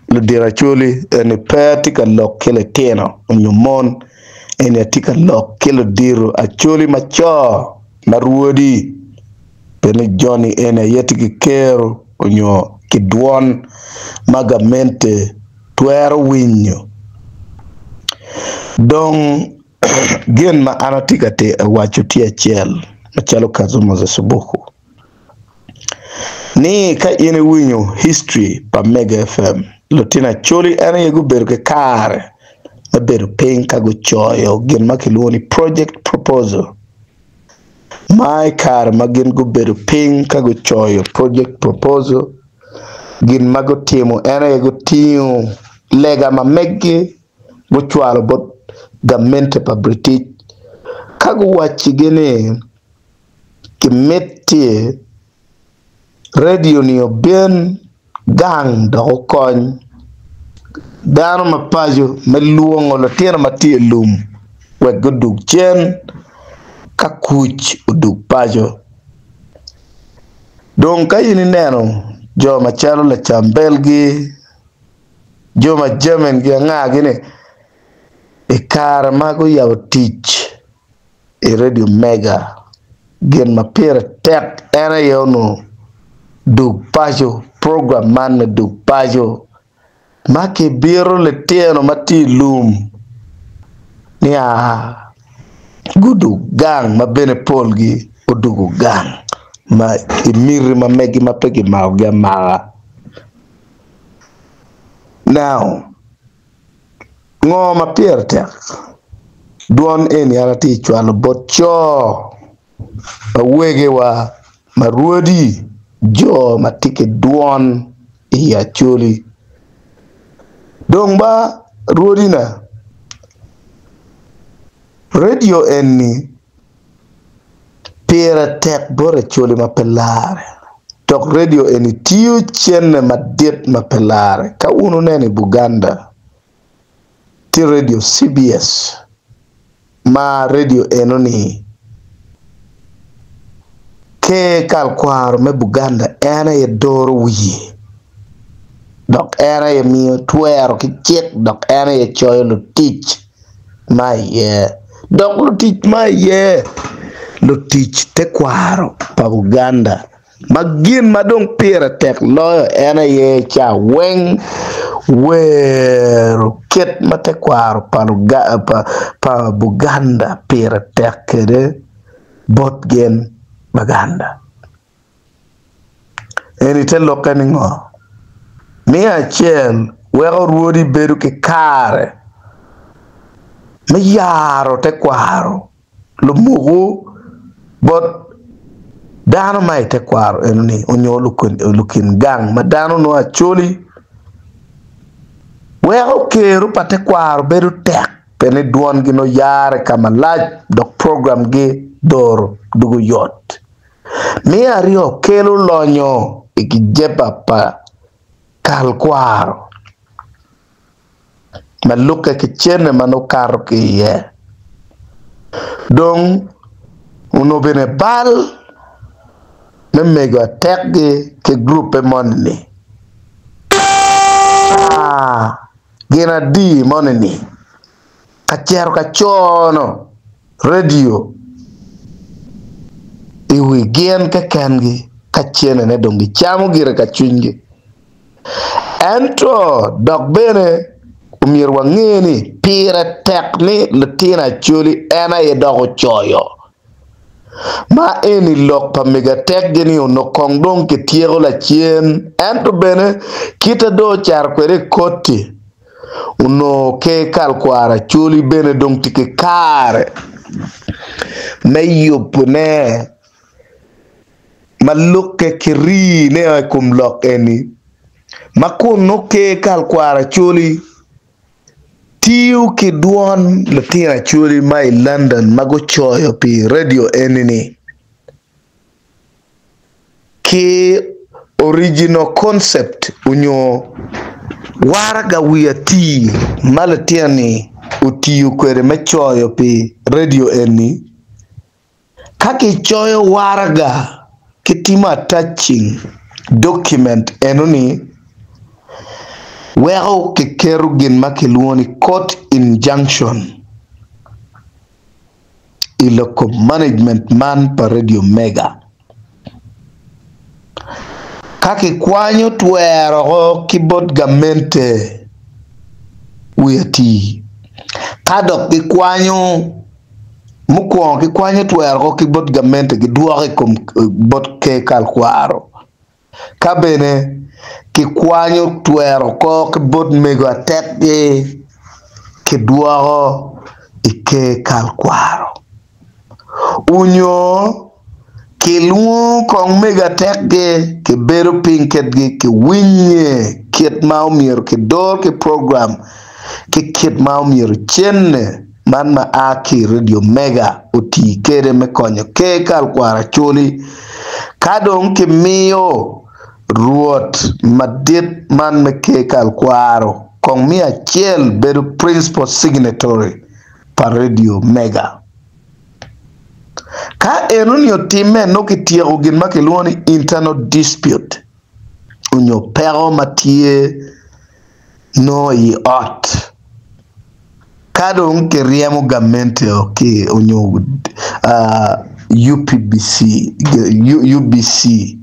Ludito Acholi eni pe atye ka lok ki litino nyo mon eni atye ka lok ki ludito Acholi ma co ma rwodi pien ni joni eni aye tye ki kero nyo ki dwon ma gamente twero winyo dong gin ma an atye ka waco tye acel macalo Kazuma Zasubuku. Ni ka in iwinyo history pa Mega FM, lutino Acholi en aye gubedo ki kare me bedo piny ka gucoyo gin ma kilwongo ni project proposal. Ma i kare ma gin gubedo piny ka gucoyo project proposal, gin ma gutimo en aye gutingo lega ma meggi gucwalo bot gamente pa British ka guwaccigi ni Kimiti redio-ni obin gang dok okony dano ma paco me lwongo lutino ma tye i lum wek gudug cen ka kuc odug paco. Dong ka in ineno jo macalo lacambelgi, jo ma German-gi anga-gi-ni i kare ma guyabo tic i redio mega, gin ma pire tek en aye onongo dug paco, program man me dug paco ma kibito litino ma tye i lum nia gudug gang ma bene polgi odugo gang ma i miti ma megi ma pe kimakogi amaka. Now. Ngo ma pire tek? Dwon eni an atye ka cwalo bot co ma wegewa ma rwodi jo ma tye ki dwon i Acholi. Dong ba rwodina, redio eni pire tek bot Acholi ma pe larre dok redio eni tiyo cente madit ma pe larre. Ka wun wuneno i Buganda tye redio CBS ma redio enoni ker kalkwaro me Buganda en aye doro wiye dok en aye miyo twero ki cik dok en aye coyo lutic ma iye dok lutic ma iye lutic tekwaro pa Uganda ma gin ma dong pire tek loyo en aye ca weng wero kit ma tekwaro pa Buganda pire tek kwede bot gin Baganda. Eni te lokke ni ngo? Me acel, weko rwodi bedo ki kare me yaro tekwaro lumuku bot dano ma i tekwaro enoni nyo lukin gang ma dano nongo acholi weko kero pa tekwaro bedo tek pien ni dwongi nongo yare ka malac dok programgi doro dugo yot. Me aryo, kelo lonyo i kijepa pa kal kwaro ma lukke ki cente ma nongo kato ki iye. Dong onongo bene bal me mego atekgi ki guruppe moni-ni. Gin adi moni-ni? Ka cito ka cono redio i wi gin kekengi ka cenene dong gicamo gire ka cwinygi. Ento dok bene omyero wange ni pire tek ni litino Acholi en aye dok ocoyo. Ma eni lok pa mego atekgi ni onongo kong dong kityeko lacen ento bene kite dong ocito kwede i koti Onongo Ker Kalkwaro Acholi bene dong tye ki kare me yubone ma lukke ki riine i kom lok eni ma kun nongo Ker Kalkwaro Acholi tiyo ki dwon lutino Acholi ma i London ma gucoyo pi redio eni-ni. Ki original concept onyo waraga wi ati ma litino-ni otiyo kwede me coyo pi redio eni, ka kicoyo waraga ki timo attaching. Document enoni weko kiketo gin ma kilwongo ni court injunction i lok kom management man pa Radio Mega. Ka kikwanyo twero oko ki bot gamente wi ati, ka dok gikwanyo mukwongo gikwanyo twero oko ki bot gamente gidwoko i kom bot ker kalkwaro. Ka bene kikwanyo twero oko ki bot mego atekgi kidwoko i ker kalkwaro. Onyo kilwongo kong mego atekgi kibedo piny kedgi kiwinye kit ma omyero kidor ki program ki kit ma omyero cene man ma a ki i redio mega oti kwede me konyo ker kalkwaro Acholi. Ka dong kimiyo rwot madit man me ker kalkwaro kong miyo acel bedo principal signatory pa redio mega. Ka enoni otimme nongo kityeko gin ma kilwongo ni internal dispute onyo peko ma tye nongo i ot. Ka dong kiryemo gamente ki onyo UPBC, UBC,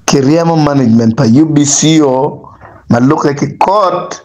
kiryemo management pa UBC o ma lukke ki kot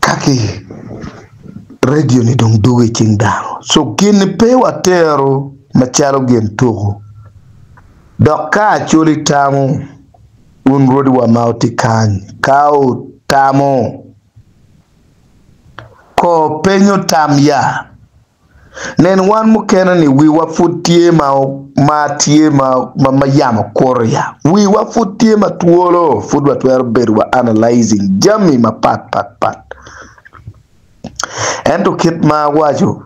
ka ki redio ni dong dwogo i cing dano. So gin ni pe watero macalo gin tuku. Dok ka Acholi tamo, wun rwodiwa ma wutye kany, ka wutamo, kor penyo tam ya. Nen wan mukene-ni wiwa pud tye ma tye ma yamo kuto ya. Wiwa pud tye ma twolo, pud watwero bedo wa analyzing jami mapat pat pat. Ento kit ma awaco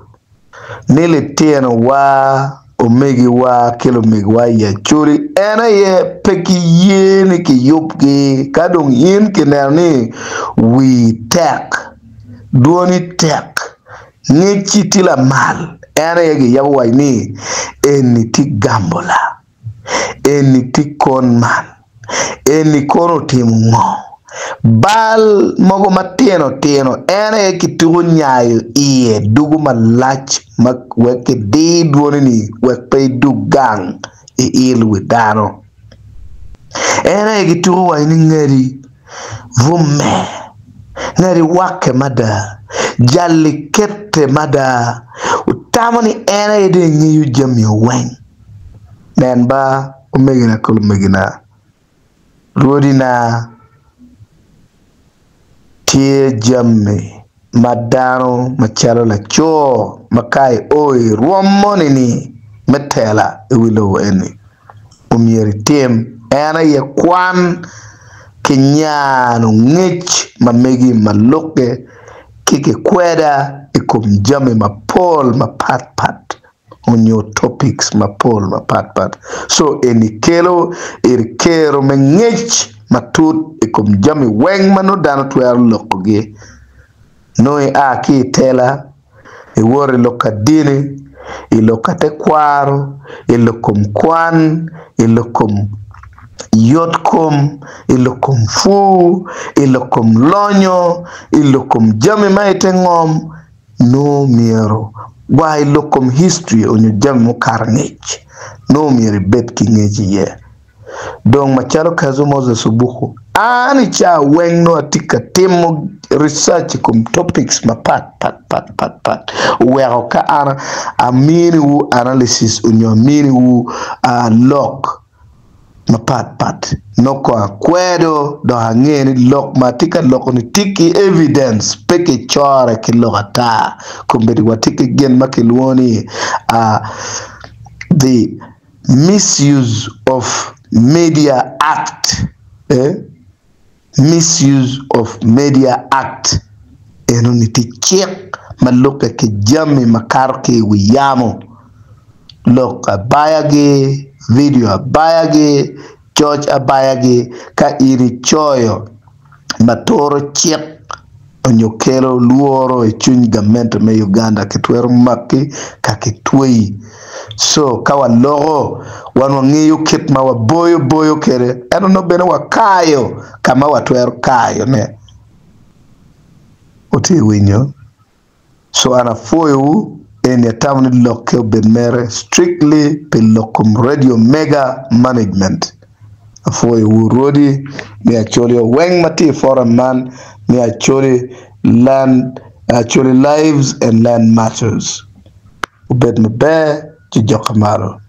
ni litinowa, omegiwa ki lumegiwa i Acholi en aye pe kiye ni kiyubgi ka dong in kineno ni wii tek, dwoni tek, ngecci tye lamal en aye giyabo waco ni eni tye gambola. Eni tye kon man, eni kono otimo ngo? Bal mogo matino tino en aye kituko nyayo iye dugo malac ma wek kidir dwoni ni wek pe idug gang iil wi dano. En aye kituko waco ni ngadi bwome, ngadi wakke mada, jali kette mada, otamo ni en aye dong engeyo jami weng. Nen ba, omegina ki lumegina, rwodina, tye jami ma dano macalo laco ma ka io i rwom moni-ni me tela i wi lobo eni omyero itim, en aye kwan ki nyano ngec ma megi ma lukke ki kikweda i kom jami mapol mapatpat. onyo topics mapol mapat pat so eni kelo iri kero me ngec matut i kom jami weng ma nongo dano twero loko gi nongo i a ki i tela i woto i lok ka dini i lok ka tekwaro i lok kom kwan i lok kom yot kom i lok kom pur i lok kom lonyo i lok kom jami ma ite ngom. Nongo myero wa i lok kom history onyo jami mukato angec nongo myero ibed ki ngec iye. Dong macalo Kazo Moses Obuku, an i caa weng nongo atye ka timo research i kom topics mapat pat pat pat pat oweko ka an aminiwu analysis onyo aminiwu lok mapat pat nongo kong akwedo dok ange ni lok ma atye ka loko ni tye ki evidence pe ki core ki lok ata kombeddi watye ki gin ma kilwongo ni the misuse of media act. Misuse of Media Act enoni tye cik ma lubbe ki jami makato ki i wi yamo, lok abayagi, vidio abayagi, coc abayagi ka in icoyo ma turo cik. Onyo kelo lworo i cwiny gamente me Uganda kitwero maki ka kitweyi. So ka waloko wan wangeyo kit ma waboyo boyo kwede ento nongo bene wakayo ka ma watwero kayo ne. Wutye winyo? So an apwoyowu eni atamo ni lokke obed mere strictly pi lok kom Radio Mega Management. Apwoyowu Rwodi me Acholi weng ma tye i forum man me Acholi Land Acholi Lives and Land Matters. Wubed maber ci joka malo.